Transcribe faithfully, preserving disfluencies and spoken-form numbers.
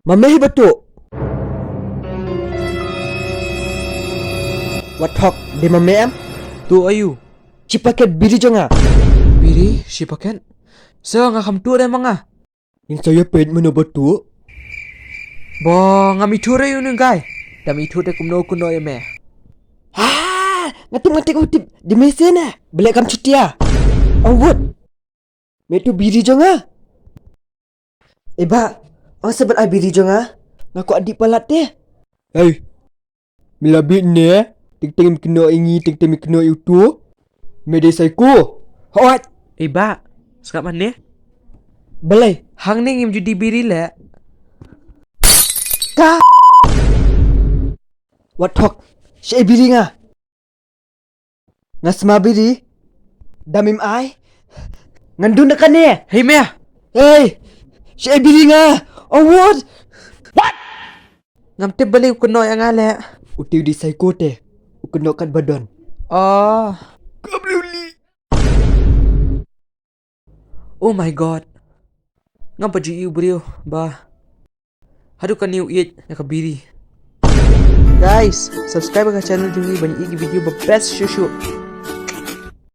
Ma me hi ba tuh. Wat hok, dei ma me em? Tuh aïu? Shi paket biri jong nga. Biri, shi paket? Sa nga kham tuh re ma nga. Ning sa ïa peit mano ba tuh. Ba ngam ithuh re ïa une u guy. Dam ithuh te kumno kynnoh ïa me. Ha, nga tip nga tip nga tip. Dei me shisha ne. Balei kam shutia? Awut. Me tuh biri jong nga. Eh bah, ong sa ban ai biri jong nga. Nga kwah dih palat te. Hei. Me la bit ne, teng teng me kynnoh ïa ngi, teng teng me kynnoh ïa utu. Me dei psycho. Hot. Eh bah, sngap hangne. Balei, hangne ngim ju dih biri leh. Ka. Wat hok, sha biri nga. Nga sma biri. Dam im ai. Ngan dun da kane. Hei me. Hei. Sha biri nga. Awut. What? Ngam tip balei u kynnoh ïa nga leh. Utu u dei psycho te. U kynnoh kat ba don. Oh. Ka bluli. Oh my god. Ngam pat ju ïohi u briew ba haduh kane u ïeit ïa ka biri. Guys, subscribe ka channel jong ngi ban ïohi ki video ba best shuh shuh.